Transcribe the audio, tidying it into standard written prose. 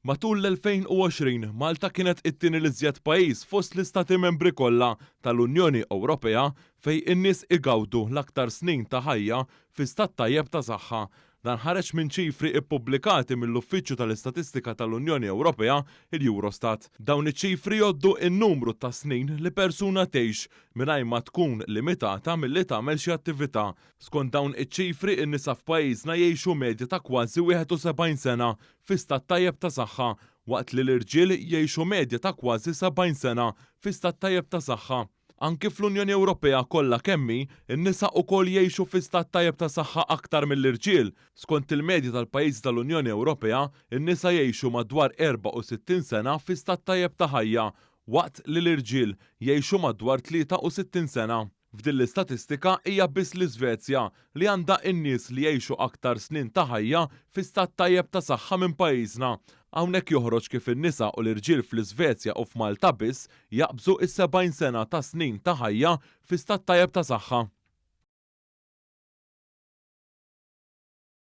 Matul l-2020, Malta kienet it-tieni l-iżjed pajjiż fost l-istati membri kollha tal-Unjoni Ewropea fejn in-nies igawdu l-aktar snin ta' ħajja fi stat tajjeb ta' saħħa. Dan ħareġ minn ċifri ppubblikati mill-Uffiċċju tal-Istatistika tal-Unjoni Ewropea, il-Eurostat. Dawn iċ-ċifri jgħoddu n-numru ta' snin li persuna tgħix mingħajr ma tkun limitata milli tagħmel xi attività. Skont dawn iċ-ċifri, in-nisa f'pajjiżna jgħixu medja ta' kważi 71 sena fi stat tajjeb ta' saħħa, waqt li l-irġiel jgħixu medja ta' kważi 70 sena fi stat tajjeb ta' saħħa. Anki fl-Unjoni Ewropea kollha kemm hi, in-nisa ukoll jgħixu fi stat tajjeb ta' saħħa aktar mill-irġiel. Skont il-medja tal-pajjiżi tal-Unjoni Ewropea, in-nisa jgħixu madwar 64 sena fi stat tajjeb ta' ħajja, waqt li l-irġiel jgħixu madwar 63 sena. F'din l-istatistika hija biss l-Iżvezja li għandha in-nies li jgħixu aktar snin ta' ħajja fi stat tajjeb ta' saħħa minn pajjiżna. Hawnhekk joħroġ kif in-nisa u l-irġiel fl-Iżvezja u f'Malta biss jaqbżu is-70 sena ta' snin ta' ħajja fi stat tajjeb ta' saħħa.